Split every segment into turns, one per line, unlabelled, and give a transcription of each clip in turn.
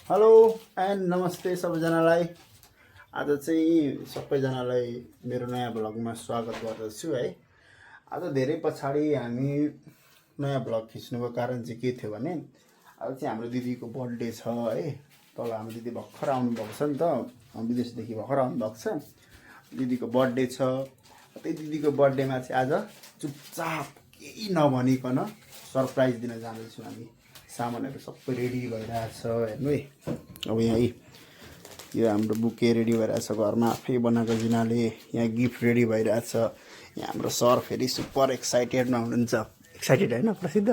Hello and नमस्ते सबैजनालाई। आज चाहिँ सबैजनालाई मेरो नयाँ भ्लगमा स्वागत गर्दछु है। आज धेरै पछाडि हामी नयाँ भ्लग खिच्नुको कारण चाहिँ के थियो भने आज चाहिँ हाम्रो दिदीको बर्थडे छ है। तल हाम्रो दिदी भर्खर आउनुभएको छ नि त, विदेशदेखि भर्खर आउनुभएको छ। दिदीको बर्थडे छ। त्यही दिदीको बर्थडेमा चाहिँ आज चुपचाप केही नभनिकन सरप्राइज दिन जाँदैछौँ हामी। सामानहरू सबै रेडी भइरहेछ हेर्नु है। अब यहाँ यो हाम्रो बुके रेडी भइरहेछ घरमा आफै बनाएको जिनाले। यहाँ गिफ्ट रेडी भइरहेछ। यहाँ हाम्रो सर फेरि सुपर एक्साइटेडमा हुनुहुन्छ। एक्साइटेड होइन प्रसिद्ध?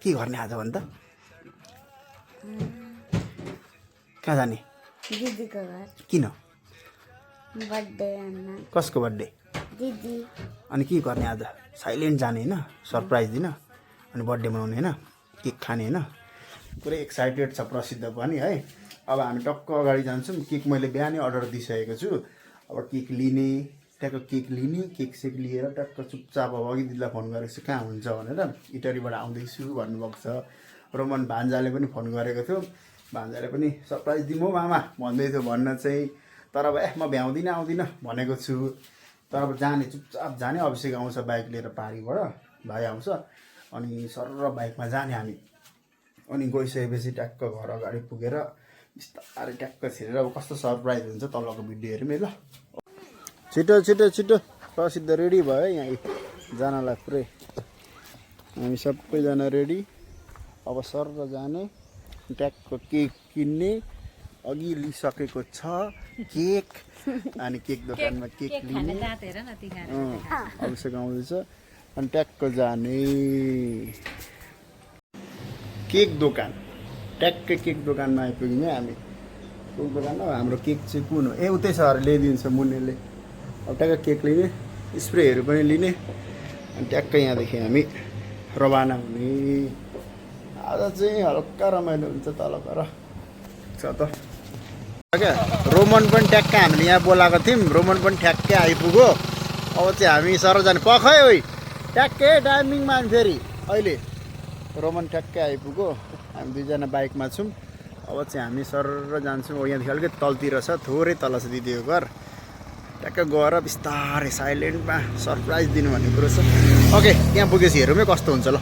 के गर्ने आज भन् त? कहाँ जाने?
दिदीको घर।
किन?
बर्थडे।
कसको बर्थडे?
दिदी।
अनि के गर्ने आज? साइलेन्ट जाने होइन, सरप्राइज दिन अनि बर्थडे मनाउने होइन, केक खाने होइन। पुरै एक्साइटेड छ प्रसिद्ध पनि है। अब हामी टक्क अगाडि जान्छौँ। केक मैले बिहानै अर्डर दिइसकेको छु। अब केक लिने, त्यहाँको केक लिने, केक सेक लिएर टक्क चुपचाप अब अघि दिदीलाई फोन गरेको छु कहाँ हुन्छ भनेर। इटरीबाट आउँदैछु भन्नुभएको छ। रोमन भान्जाले पनि फोन गरेको थियो। भान्जाले पनि सरप्राइज दिउँ मामा भन्दै थियो भन्न चाहिँ, तर अब म भ्याउँदिनँ आउँदिनँ भनेको छु। तर अब जाने, चुपचाप जाने। अभिषेक आउँछ बाइक लिएर पारीबाट, भाइ आउँछ अनि सर बाइकमा जाने हामी। अनि गइसकेपछि ट्याक्क घर अगाडि पुगेर बिस्तारै ट्याक्क छिरेर अब कस्तो सरप्राइज हुन्छ तलको भिडियो हेरौँ है ल। छिटो छिटो छिटो प्रसिद्ध रेडी भयो यहाँ जानलाई पुरै। हामी सबैजना रेडी। अब सर जाने, ट्याक्क केक किन्ने। अघि लिइसकेको छ केक। अनि केक दोकानमा केक लिने। अभिषेक आउँदैछ अनि ट्याक्क जाने केक दोकान। ट्याक्कै केक दोकानमा आइपुग्यौँ हामी। केक दोकानमा हाम्रो केक चाहिँ कुन हो? ए उतै छ अरे, ल्याइदिन्छ मुन्नेले। अब ट्याक्क केक लिने, स्प्रेहरू पनि लिने अनि ट्याक्कै यहाँदेखि हामी रवाना हुने। आज चाहिँ हल्का रमाइलो हुन्छ तल गएर छ त क्या। रोमन पनि ट्याक्कै हामीले यहाँ बोलाएको थियौँ, रोमन पनि ठ्याक्कै आइपुग्यो। अब चाहिँ हामी सर जाने पखै ओइ ट्याक्कै टाइमिङमा हामी फेरि अहिले रोमन ठ्याक्कै आइपुग्यो। हामी दुईजना बाइकमा छौँ। अब चाहिँ हामी सर जान्छौँ। यहाँदेखि अलिकति तलतिर छ, थोरै तल छ दिदीको घर। ट्याक्कै गएर बिस्तारै साइलेन्टमा सरप्राइज दिनु भन्ने कुरो छ। ओके त्यहाँ पुगेपछि हेरौँ है कस्तो हुन्छ ल।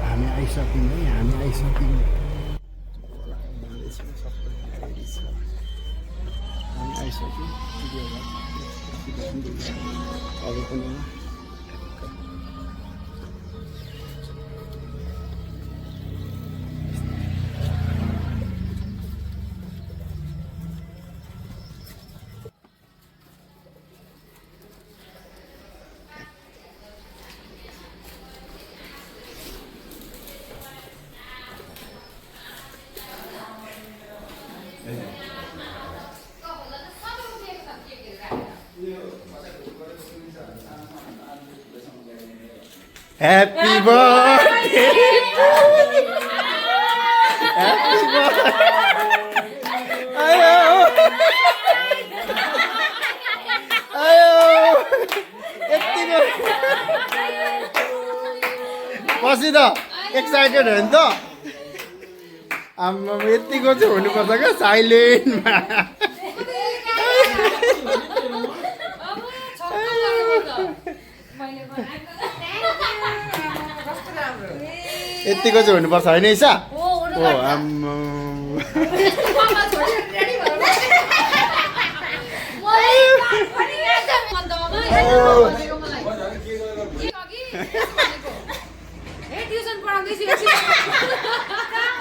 हामी आइसक्यौँ है, हामी आइसक्यौँ। हामी आइसक्यौँ। अब पनि Happy birthday! Happy birthday! Ayo! Ayo! यतिको पछि त एक्साइटेड हो नि त। आम्मा यतिको चाहिँ हुनुपर्छ क्या साइलेन्टमा। यतिको चाहिँ हुनुपर्छ होइन इसा? ओ आम्मा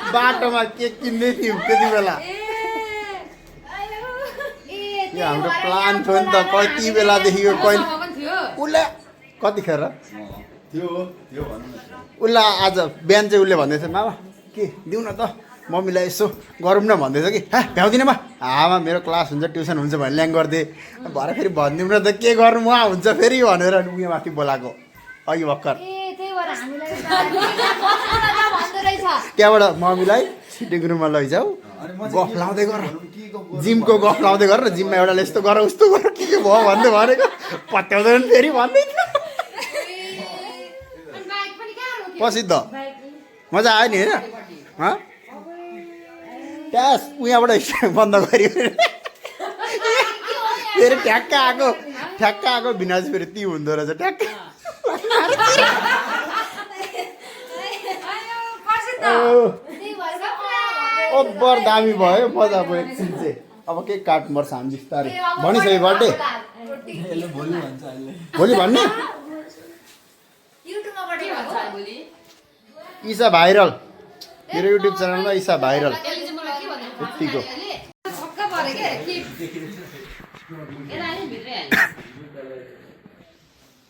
बाटोमा केक किन्दै थियौँ त्यति बेला। यो हाम्रो प्लान थियो नि त कति बेलादेखिको। कहिले उसले कतिखेर उसलाई आज बिहान चाहिँ उसले भन्दैछ मामा के दिउँ न त मम्मीलाई यसो गरौँ न भन्दैछ कि। हा भ्याउँदिनँ म, आमा मेरो क्लास हुन्छ ट्युसन हुन्छ भने ल्याङ गरिदिएँ। भरे फेरि भनिदिउँ न त के गर्नु उहाँ हुन्छ फेरि भनेर उयो माथि बोलाएको अघि भर्खर। त्यहाँबाट मम्मीलाई सिटिङ रुममा लैजाऊ, गफ लाउँदै गर, जिमको गफ लाउँदै गर न, जिममा एउटाले यस्तो गर उस्तो गर के भयो भन्दै भनेको पत्याउँदैन फेरि भन्दै थियो। प्रसिद्ध मजा आयो नि होइन? ट्यास उहाँबाट बन्द गऱ्यो फेरि ठ्याक्क आएको भिनाज फेरि ती हुँदो रहेछ ठ्याक्क ओभर दामी भयो मजा भयो एकछिन चाहिँ अब केक काट्नुपर्छ हामी बिस्तारै भनिसक्यो बर्थडे भोलि भन्ने ईसा भाइरल मेरो युट्युब च्यानलमा ईसा भाइरल यतिको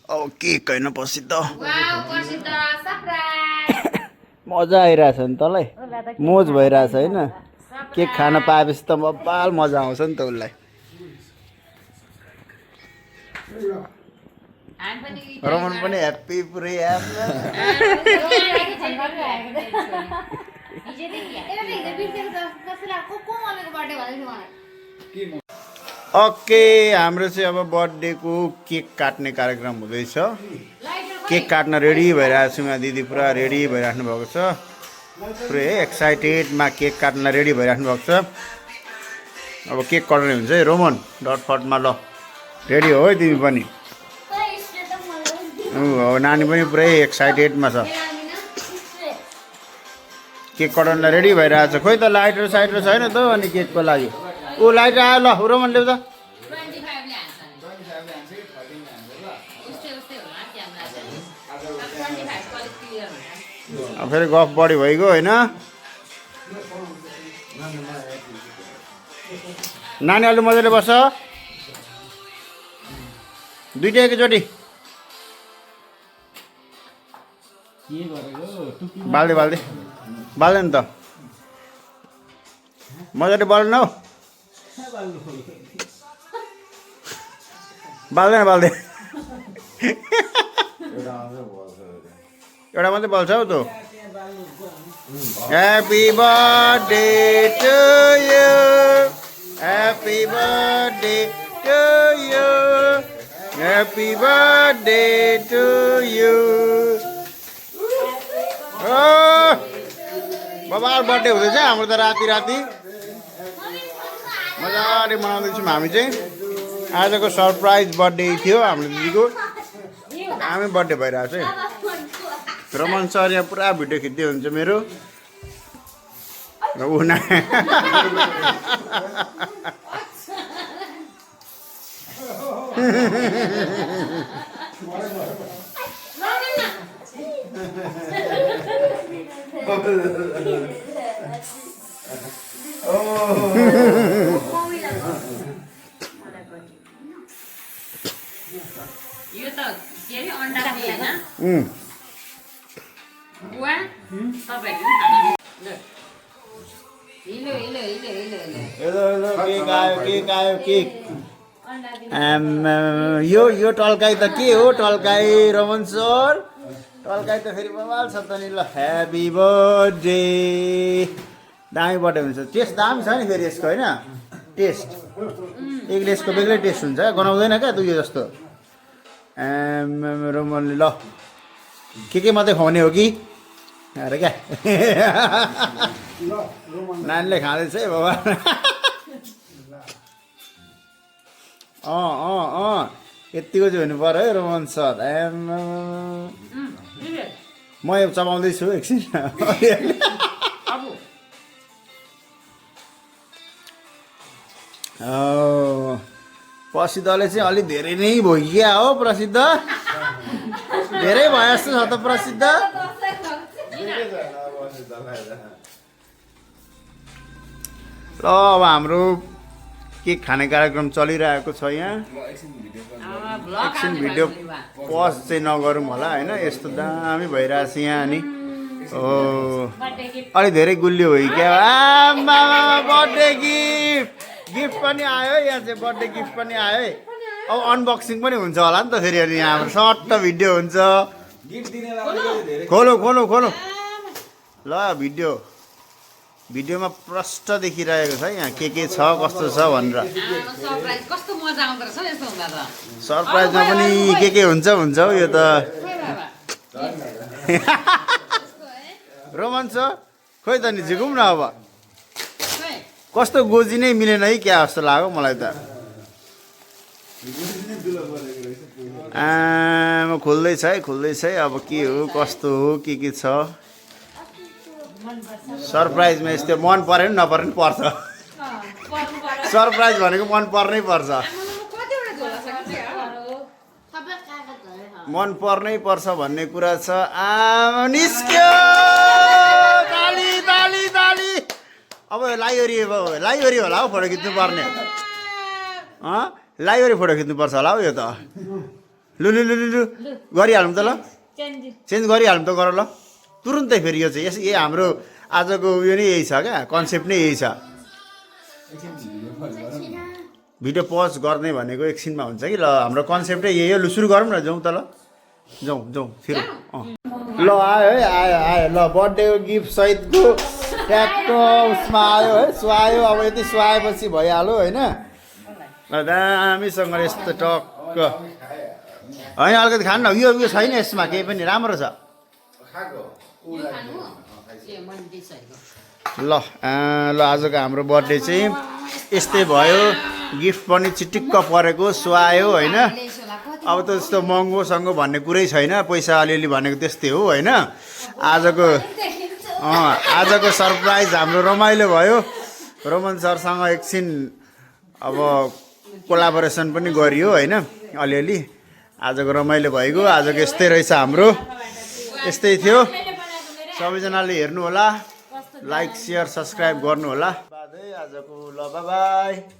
अब केक होइन प्रसिद्ध मजा आइरहेछ नि तँलाई मोज भइरहेछ होइन केक खान पाएपछि त बब्बाल मजा आउँछ नि त उसलाई रमन पनि ह्याप्पी पुरै ओके हाम्रो चाहिँ अब बर्थडेको केक काट्ने कार्यक्रम हुँदैछ केक काट्न रेडी भइरहेको छु यहाँ दिदी पुरा रेडी भइराख्नु भएको छ पुरै एक्साइटेडमा केक काट्न रेडी भइराख्नु भएको छ अब केक कटाउने हुन्छ है रोमन डटफटमा ल रेडी हो है तिमी पनि हो नानी पनि पुरै एक्साइटेडमा छ केक कटाउनलाई रेडी भइरहेको छ खोइ त लाइटर साइटर छैन त अनि केकको लागि ऊ लाइटर आयो ल रोमन ल्याउ त फेरि गफ बढी भइगयो होइन नानी अलि मजाले बस्छ दुइटै एकैचोटि बाल्दै नि त मजाले बाल्नु हौ बाल्दै एउटा मात्रै बल्छ हौ त happy birthday to you happy birthday to you happy birthday to you बाबा बर्थडे हुँदैछ हाम्रो त राति मजाले मनाउँदैछौँ हामी चाहिँ आजको सरप्राइज बर्थडे थियो हाम्रो दिदीको दामी बर्थडे भइरहेको छ है रमन सर यहाँ पुरा भिडियो खिच्दै हुन्छ मेरो र ऊ
यो त के अरे अन्डा पनि हैन बुवा तपाईहरुले खाना
केक यो टल्काई त के हो टल्काई रमन सर टल्काई त फेरि बवाल छ त नि ल ह्याप्पी बर्थडे दामी बर्थडे हुन्छ टेस्ट दामी छ नि फेरि यसको होइन टेस्ट एकले यसको बेग्लै टेस्ट हुन्छ गनाउँदैन क्या दुई जस्तो रोमनले ल के मात्रै खुवाउने हो कि अरे क्या नानीले खाँदैछ है बाबा यतिको चाहिँ हुनु पर्यो है रोमन सर म यो चबाउँदैछु एकछिन प्रसिद्धले चाहिँ अलिक धेरै नै भइगयो हो प्रसिद्ध धेरै भयो जस्तो छ त प्रसिद्ध ल अब हाम्रो केक खाने कार्यक्रम चलिरहेको छ यहाँ एकछिन भिडियो पज चाहिँ नगरौँ होला होइन यस्तो दामी भइरहेछ यहाँ अनि अलिक धेरै गुलियो भयो क्या बर्थडे गिफ्ट पनि आयो यहाँ चाहिँ बर्थडे गिफ्ट पनि आयो है अब अनबक्सिङ पनि हुन्छ होला नि त फेरि अनि यहाँ हाम्रो सर्ट भिडियो हुन्छ खोलो ल भिडियोमा प्रष्ट देखिरहेको छ यहाँ के छ कस्तो छ भनेर सरप्राइजमा पनि के हुन्छ हौ यो त रोमन सर खोइ त नि झिकौँ न अब कस्तो गोजी नै मिलेन है क्या जस्तो लाग्यो मलाई त म खोल्दैछ है अब के हो कस्तो हो के छ सरप्राइजमा यस्तो मन पऱ्यो नि नपरे नि पर्छ सरप्राइज भनेको मन पर्नै पर्छ मन पर्नै पर्छ भन्ने कुरा छ निस्क्यो ताली अब लाइब्रेरी होला हौ फोटो खिच्नु पर्ने लाइब्रेरी फोटो खिच्नु पर्छ होला हौ यो त लु गरिहालौँ त ल चेन्ज गरिहालौँ त गर ल तुरुन्तै फेरि यो चाहिँ यही हाम्रो आजको उयो नै यही छ क्या कन्सेप्ट नै यही छ भिडियो पज गर्ने भनेको एकछिनमा हुन्छ कि ल हाम्रो कन्सेप्टै यही हो लु सुरु गरौँ न जाउँ त ल जाउँ फेरि ल आयो ल बर्थडेको गिफ्ट सहितको ट्याक्क उसमा आयो है सुहायो अब यति सुहाएपछि भइहाल्यो होइन दामीसँग यस्तो टक्क होइन अलिकति खानु न यो छैन यसमा केही पनि राम्रो छ ल आजको हाम्रो बर्थडे चाहिँ यस्तै भयो गिफ्ट पनि चिटिक्क परेको सुहायो होइन अब त त्यस्तो महँगोसङ्गो भन्ने कुरै छैन पैसा अलिअलि भनेको त्यस्तै हो होइन आजको सरप्राइज हाम्रो रमाइलो भयो रोमन सरसँग एकछिन अब कोलाबोरेसन पनि गरियो होइन अलिअलि आजको रमाइलो भइगयो आजको यस्तै रहेछ हाम्रो यस्तै थियो सबैजनाले हेर्नु होला लाइक सेयर सब्सक्राइब गर्नु होला आजको ल बाई